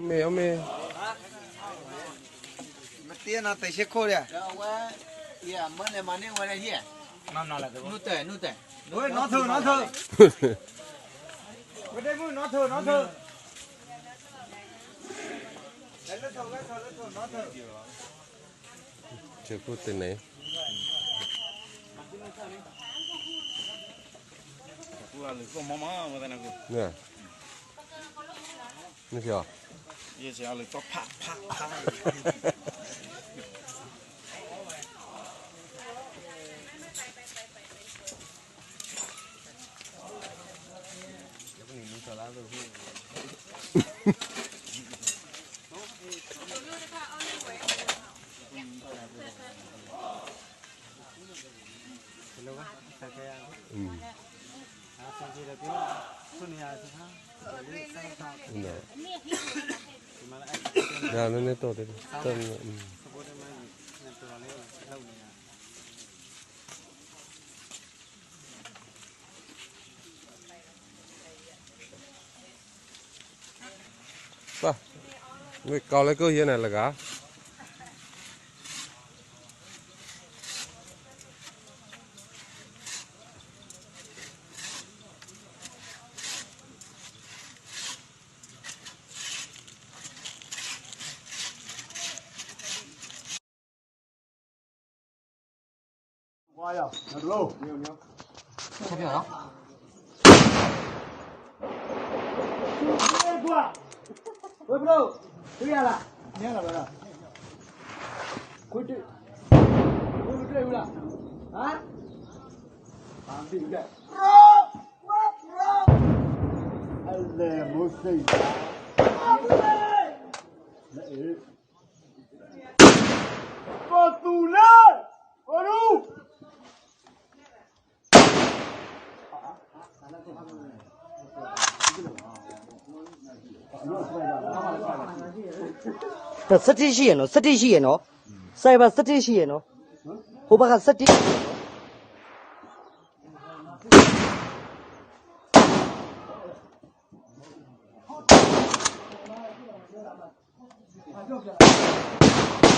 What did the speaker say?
မ့ၢ်အမ့ၢ် မတ့နၤတ့ဆ့ခိၣ်ဒီး အဝဲ ယမၢလဲၤမၤန့ၢ်ဝဲဒၣ်ဟံၣ် နူတဲ နူတဲ နီထၢနီထၢ ဝဲဒၣ်မုၢ်နီထၢနီထၢ ဆ့ခိၣ်တ့န့ၣ် မ့ၢ် နန့ၣ်တီၢ်တဲ မ့ၢ်ကီးလၢကအိၣ်ယဲၢ်န့ၣ်လၢဂၤ သၢထံၣ်ဆံယဲၢ်နီၤ သၢထံၣ်ဆံယဲၢ်နီၤ စဲဘၣ်သၢထံၣ်ဆံယဲၢ်နီၤ ဟိဘၣ်ဃးသၢထံၣ်ဆံယဲၢ်နီၤ